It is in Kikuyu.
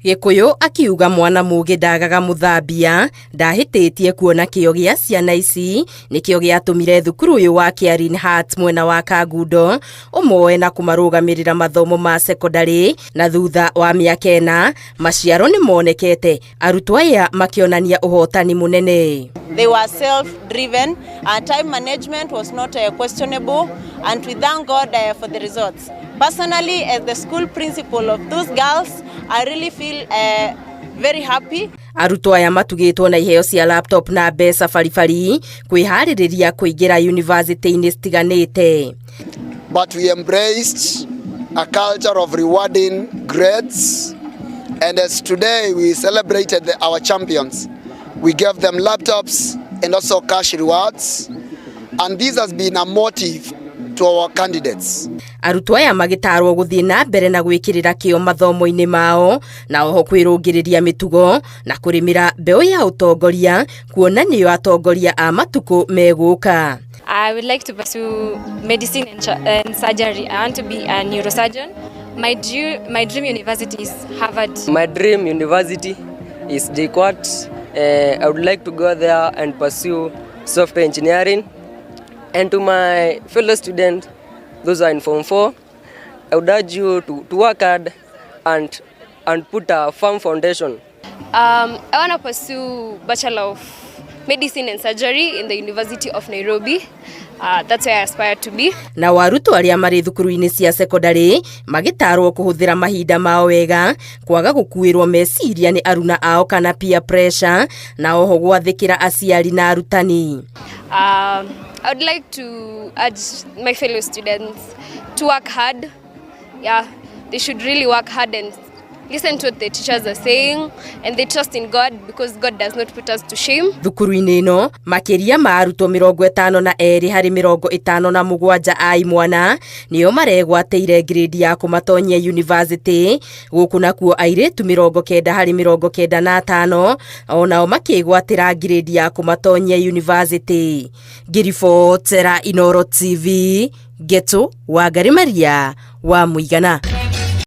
Gĩkũyũ akiuga mwana mũgĩ ndagaga mũthambia. Ndahĩtĩtie kuona kĩo gĩa ciana ici nĩkĩo gĩatũmire thukuru ũyũ wa Caring Hearts mwena wa Kangundo ũmoe na kũmarũgamĩrĩra mathomo ma sekondarĩ, na thutha wa mĩaka 4 maciaro nĩ monekete, arutwo aya makĩonania ũhotani mũnene. They were self-driven. Time management was not questionable, and we thank God for the results. Personally, as the school principal of those girls, I really feel very happy. Arutwo aya matugĩtwo na iheo cia laptop na mbeca baribari kwĩharĩrĩria kũingĩra yunivasĩtĩ-inĩ citiganĩte. But we embraced a culture of rewarding grades, and as today we celebrated our champions, we gave them laptops and also cash rewards, and this has been a motive to our candidates. Arutwo aya magĩtarwo gũthiĩ na mbere na gwĩkĩrĩra kĩo mathomo-inĩ mao, na oho kwĩrũngĩrĩria mĩtugo na kũrĩmĩra mbeũ ya ũtongoria, kuona nĩo atongoria a matukũ megũka. I would like to pursue medicine and surgery. I want to be a neurosurgeon. My dream university is Harvard. My dream university is JKUAT. I would like to go there and pursue software engineering. And to my fellow students, those who are in Form 4, I would urge you to work hard and put a firm foundation. I want to pursue Bachelor of Medicine and Surgery in the University of Nairobi. That's where I aspire to be. Nao arutwo arĩa marĩ thukuru-inĩ cia sekondarĩ magĩtarwo kũhũthĩra mahinda mao wega, kwaga gũkuĩrwo meciria nĩ aruna ao kana peer pressure, na oho gwathĩkĩra aciari na arutani. I would like to urge my fellow students to work hard. Yeah, they should really work hard and listen to what the teachers are saying, and they trust in God because God does not put us to shame. Thukuru-inĩ ĩno makĩria ma arutwo 52 harĩ 57 a imwana nĩo maregwatĩire grade ya kũmatonyia yunivasĩtĩ, gũkũ nakuo airĩtu 90 harĩ 95 onao makĩgwatĩra grade ya kũmatonyia yunivasĩtĩ. Ngĩribotera Inooro TV, Ngetu Wangari Maria wa Mũigana.